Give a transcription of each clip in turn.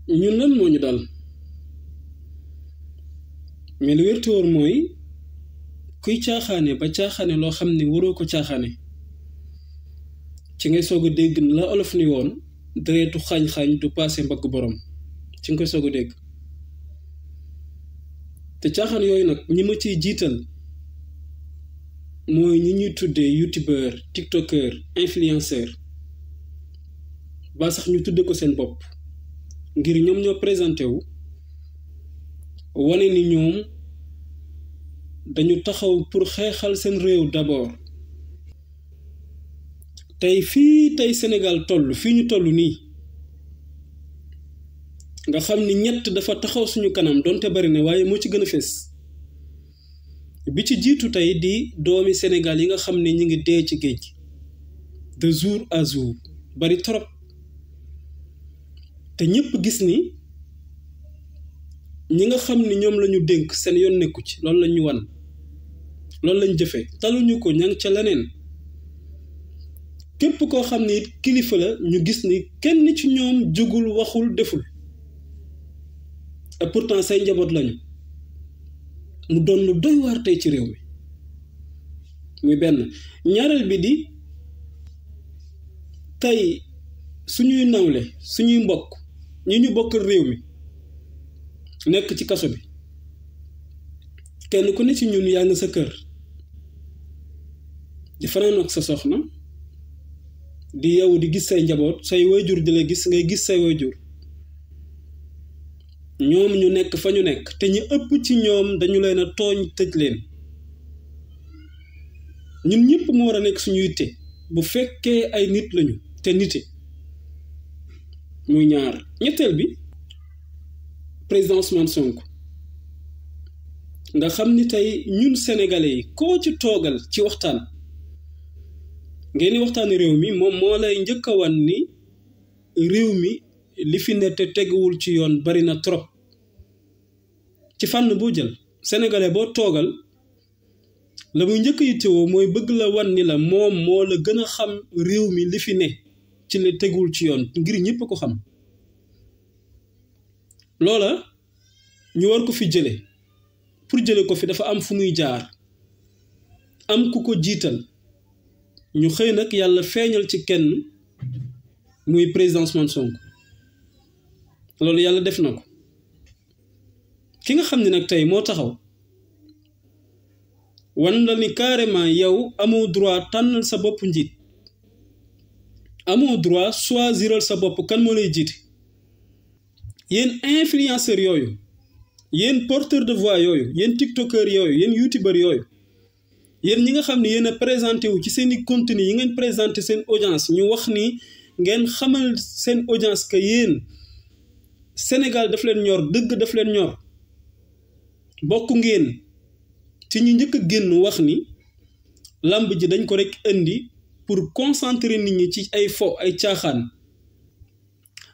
ñun lan moo ñu dal mais lu wér te wóor mooy kuy caaxaane ba caaxaane loo xam ne waroo ko caaxaane ci ngay soog a dégg la olof ni woon deretu xaañ-xaañ du paase mbagg borom ci nga koy soog a dégg te caaxaan yooyu nag ñi ma ciy jiital mooy ñi ñuy tuddee youtubeur tiktoker influenceur ba sax ñu tudde ko seen bopp ngir ñoom ñoo présenté wu wane ni ñoom dañu taxaw pour xeexal seen réew d'abord tey Sénégal toll fii ñu toll nii nga xam ni ñett dafa taxaw suñu kanam donte bari na waaye moo ci gën a fees bi ci jiitu tey di doomi Sénégal yi nga xam ne ñi ngi dee ci géej de jour à jour bari trop te ñëpp gis ni ñi nga xam ni ñoom lañu dénk seen yoon nekku ci loolu lañu wan loolu lañ jëfee taluñu ko ña ngi ca leneen képp koo xam ni kilifa la ñu gis ni kenn ci ñoom jógul waxul deful et pourtant say njaboot lañu mu doon lu doy waar tey ci réew mi muy benn ñaareel bi di tey suñuy nawle suñuy mbokk ñi ñu bokk réew mi nekk ci kaso bi kenn ku ne ci ñun yaa ngi sa kër di fanaan ak sa soxna di yow di gis say njaboot say waajur di la gis ngay gis say waajur ñoom ñu nekk fa ñu nekk te ñu ëpp ci ñoom dañu leen a tooñ tëj leen ñun ñëpp moo war a nekk suñu yitte bu fekkee ay nit lañu te nite muy ñaar ñetteel bi président Ousmane SONKO nga xam ni tey ñun sénégalais yi koo ci toogal ci waxtaan ngeen di waxtaani réew mi moom moo lay njëkk a wan ni réew mi li fi ne te teguwul ci yoon bari na trop ci fànn boo jël sénégalais boo toogal la muy njëkk yittewoo mooy bëgg la wan ni la moom moo la gën a xam réew mi li fi ne ci la teguwul ci yoon ngir ñëpp ko xam loola ñu war ko fi jële pour jële ko fi dafa am fu muy jaar am ku ko jiital ñu xëy nag yàlla feeñal ci kenn muy président Ousmane SONKO loolu yàlla def na ko ki nga xam ne nag tey moo taxaw wan la ni carrément yow amoo droit tànnal sa bopp njiit amoo droit choisiral sa bopp kan moo lay jiite yéen influenceurs yooyu yéen porteur de voix yooyu yéen tiktokers yooyu yéen youtubeurs yooyu yéen ñi nga xam ne yéen a présenté wu ci seeni contenu yi ngeen présenté seen audience ñu wax ni ngeen xamal seen audience que yéen Sénégal daf leen ñor dëgg daf leen ñor bokk ngeen ci ñi njëkk a génn wax ni lamb ji dañ ko rek indi pour concentrer nit ñi ci ay fo ay caaxaan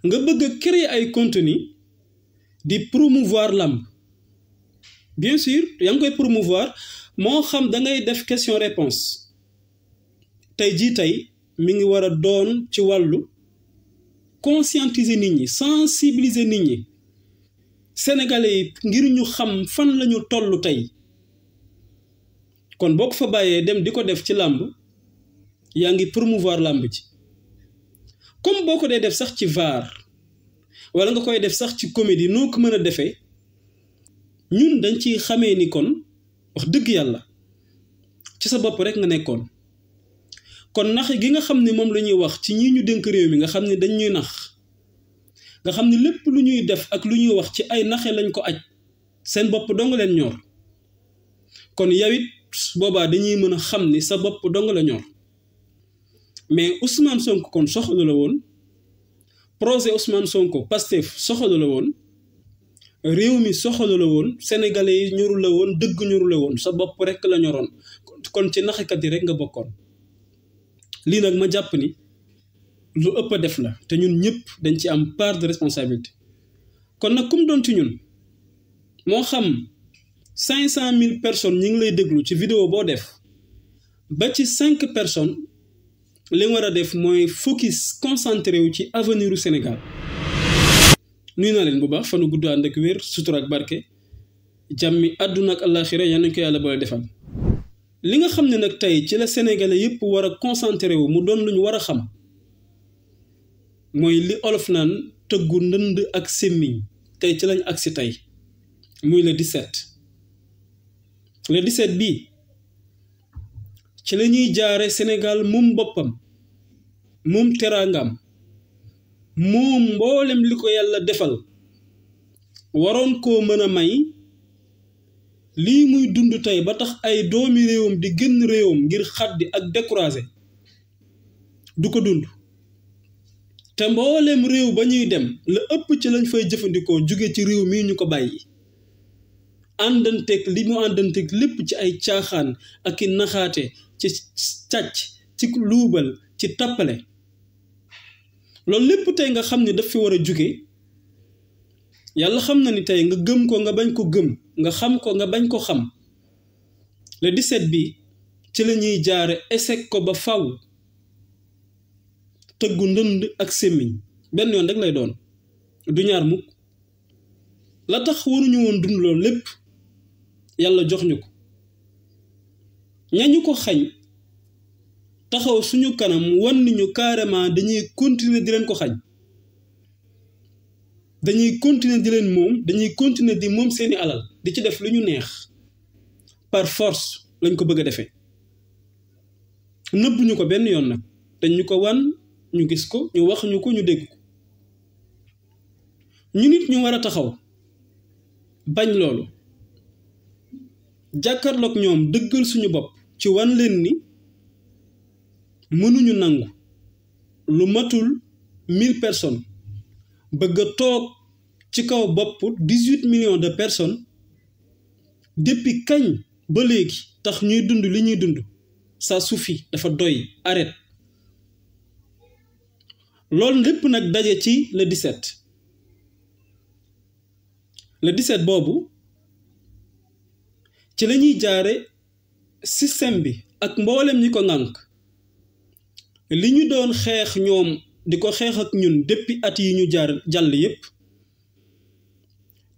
nga bëgg a créer ay contenu di promouvoir lamb bien sûr yaa ngi koy promouvoir moo xam da ngay def question réponse tey jii tey mi ngi war a doon ci wàllu conscientiser nit ñi sensibiliser nit ñi sénégalais yi ngir ñu xam fan lañu toll tey kon boo ko fa bàyyee dem di ko def ci làmb yaa ngi promouvoir làmb ji comme boo ko dee def sax ci VAR wala nga koy def sax ci comédie noo ko mën a defee ñun dañ ci xamee ni kon wax dëgg yàlla ci sa bopp rek nga nekkoon kon nax gi nga xam ne moom la ñuy wax ci ñi ñu dénk réew mi nga xam ne dañ ñuy nax nga xam ne lépp lu ñuy def ak lu ñuy wax ci ay naxe lañ ko aj seen bopp dong leen ñor kon yow it boobaa dañuy mën a xam ni sa bopp dong la ñor mais Ousmane Sonko kon soxla la woon projet Ousmane Sonko Pastef soxla la woon réew mi soxla la woon sénégalais yi ñoru la woon dëgg ñoru la woon sa bopp rek la ñoroon kon ci naxekat yi rek nga bokkoon lii nag ma jàpp ni lu ëpp a def la te ñun ñëpp dañ ci am part de responsabilité kon nag kum doon ci ñun moo xam 500 000 personnes ñi ngi lay déglu ci vidéo boo def ba ci 5 personnes li nga war a def mooy focus concentré wu ci avenir u Sénégal nuyu naa leen bu baax fanu gudd ànd ak wér sutura ak barke jàmmi àdduna ak àllaaxira yal nañ ko yàlla boole defal. li nga xam ne nag tey ci la sénégalais yépp war a concentré wu mu doon lu ñu war a xam mooy li olof naan tëggu ndënd ak sémmiñ tey ci lañ agsi tey muy le 17. le 17 bii ci la ñuy jaare Sénégal moom boppam moom teraangam moom mboolem li ko yàlla defal waroon koo mën a may lii muy dund tey ba tax ay doomi réewam di génn réewam ngir xaddi ak découragé du ko dund te mboolem réew ba ñuy dem la ëpp ci lañ fay jëfandikoo jóge ci réew mii ñu ko bàyyi àndanteeg li mu àndanteeg lépp ci ay caaxaan ak i naxaate ci càcc ci luubal ci tappale loolu lépp tey nga xam ne daf fi war a jóge yàlla xam na ni tey nga gëm ko nga bañ ko gëm nga xam ko nga bañ ko xam le 17 bi ci la ñuy jaare échec ko ba faw tëggu ndënd ak sémmiñ benn yoon rek lay doon du ñaar mukk la tax waruñu woon dund loolu lépp yàlla jox ñu ko ñañu ko xañ taxaw suñu kanam wan ni ñu carrément dañuy continuer di leen ko xañ dañuy continuer di leen moom dañuy continuer di moom seeni alal di ci def lu ñu neex par force lañ ko bëgg a defee nëbbuñu ko benn yoon nag dañ ñu ko wan ñu gis ko ñu wax ñu ko ñu dégg ko ñu nit ñu war a taxaw bañ loolu jàkkaarloog ñoom dëggal suñu bopp ci wan leen ni mënuñu nangu lu matul 1000 personnes bëgg a toog ci kaw bopp 18 millions de personnes depuis kañ ba léegi tax ñuy dund li ñuy dund ça suffit dafa doy arrête loolu lépp nag daje ci le 17 le 17 boobu ci la ñuy jaare système bi ak mboolem ñi ko ŋànk li ñu doon xeex ñoom di ko xeex ak ñun depuis at yi ñu jàll yépp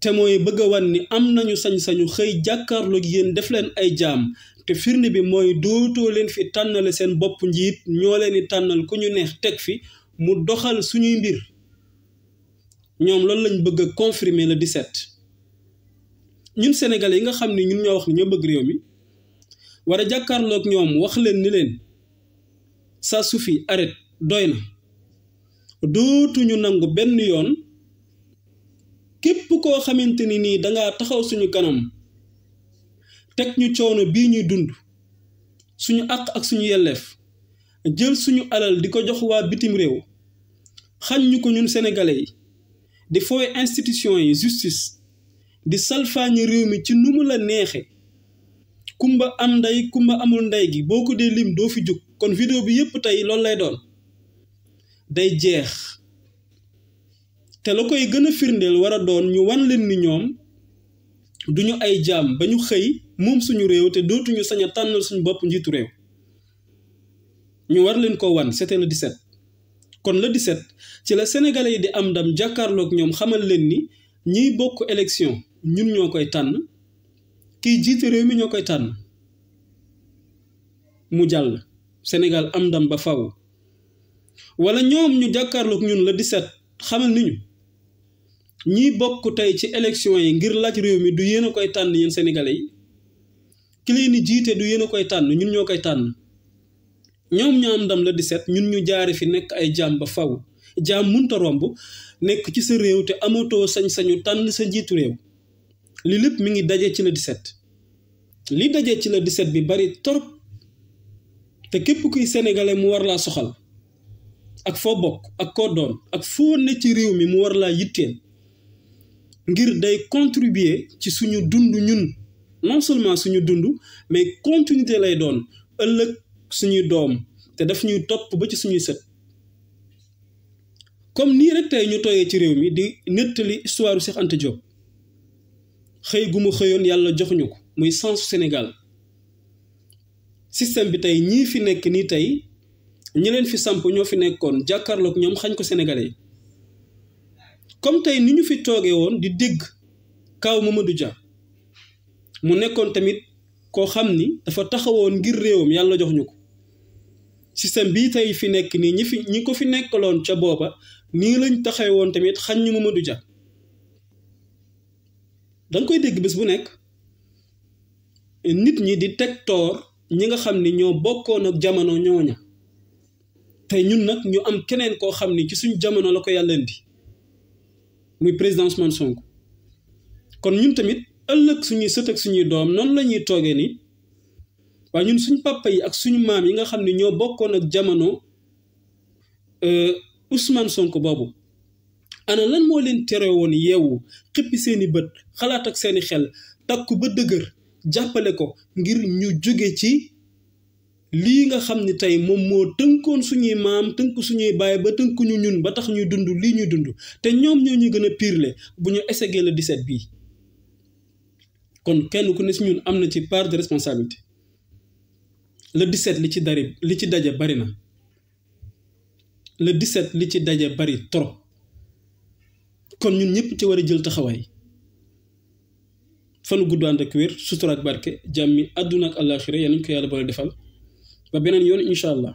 te mooy bëgg a wan ni am nañu sañ-sañu xëy jàkkaarloog yéen def leen ay jaam te firnde bi mooy dootoo leen fi tànnale seen bopp njiit ñoo leen di tànnal ku ñu neex teg fi mu doxal suñuy mbir ñoom loolu lañ bëgg a confirmer le 17 ñun sénégalais yi nga xam ne ñun ñoo wax ni ñoo bëgg réew mi war a jàkkaarloog ñoom wax leen ni leen ça suffit arrête doy na dootuñu nangu benn yoon képp koo xamante ni nii dangaa taxaw suñu kanam teg ñu coono bii ñuy dund suñu àq ak suñu yelleef jël suñu alal di ko jox waa bitim réew xañ ñu ko ñun sénégalais yi di fooy institution yi justice di salfaañi réew mi ci nu mu la neexe kumba am ndey kumba amul ndey gi boo ko dee lim doo fi jóg kon vidéo bi yépp tey loolu lay doon day jeex te la koy gën a firndeel war a doon ñu wan leen ni ñoom duñu ay jaam ba ñu xëy moom suñu réew te dootuñu sañ a tànnal suñu bopp njiitu réew ñu war leen ko wan c'était le 17 kon le 17 ci la sénégalais yi di am ndam jàkkaarloog ñoom xamal leen ni ñiy bokk élection ñun ñoo koy tànn kiy jiite réew mi ñoo koy tànn mu jàll Sénégal am ndam ba faw wala ñoom ñu jàkkaarloog ñun le 17 xamal ni ñu ñiy bokk tey ci élection yi ngir laaj réew mi du yéen a koy tànn yéen sénégalais yi ki leen di jiite du yéen a koy tànn ñun ñoo koy tànn ñoom ñoo am ndam le 17 ñun ñu jaare fi nekk ay jaam ba faw jaam munta romb nekk ci sa réew te amatoo sañ-sañu tànn sa njiitu réew li lépp mi ngi daje ci le 17 li daje ci le 17 bi bari torop te képp kuy sénégalais mu war laa soxal ak foo bokk ak koo doon ak foo ne ci réew mi mu war laa yitteel ngir day contribuer ci suñu dund ñun non seulement suñu dund mais continuité lay doon ëllëg suñuy doom te daf ñuy topp ba ci suñuy sët comme nii rek tey ñu tooyee ci réew mi di nettali histoire Cheikh Anta Diop xëy gu mu xëyoon yàlla joxuñu ko muy sensu Sénégal système bi tey ñii fi nekk nii tey ñi leen fi samp ñoo fi nekkoon jàkkaarloog ñoom xañ ko sénégalais comme tey ni ñu fi toogee woon di dégg kaaw Mamadou Dia mu nekkoon tamit koo xam ni dafa taxawoon ngir réewam yàlla jox ñu ko système bii tey fi nekk nii ñi ko fi nekkaloon ca booba nii lañ taxaw woon tamit xañ ñu Mamadou Dia danga koy dégg bés bu nekk nit ñi di teg toor ñi nga xam ni ñoo bokkoon ak jamono ñooña tey ñun nag ñu am keneen koo xam ni ci suñ jamono la ko yàlla indi muy président Ousmane Sonko kon ñun tamit ëllëg suñuy sët ak suñuy doom noonu la ñuy toogee ni waaye ñun suñ papa yi ak suñu maam yi nga xam ne ñoo bokkoon ak jamono Ousmane Sonko boobu ana lan moo leen tere woon yeewu xippi seeni bët xalaat ak seeni xel takku ba dëgër jàppale ko ngir ñu jóge ci lii nga xam ni tey moom moo tënkoon suñuy maam tënk suñuy baay ba tënk ñu ñun ba tax ñuy dund lii ñuy dund te ñoom ñoo ñu gën a pirle bu ñu essayé le 17 bii kon kenn ku ne si ñun am na ci part de responsabilité le 17 li ci daje bari na le 17 li ci daje bari trop kon ñun ñëpp ci war a jël taxawaay fanu gudd ànd ak wér sutura ak barke jàmmi àdduna ak àllaaxira yal nañu ko yàlla boole defal ba beneen yoon incha allah.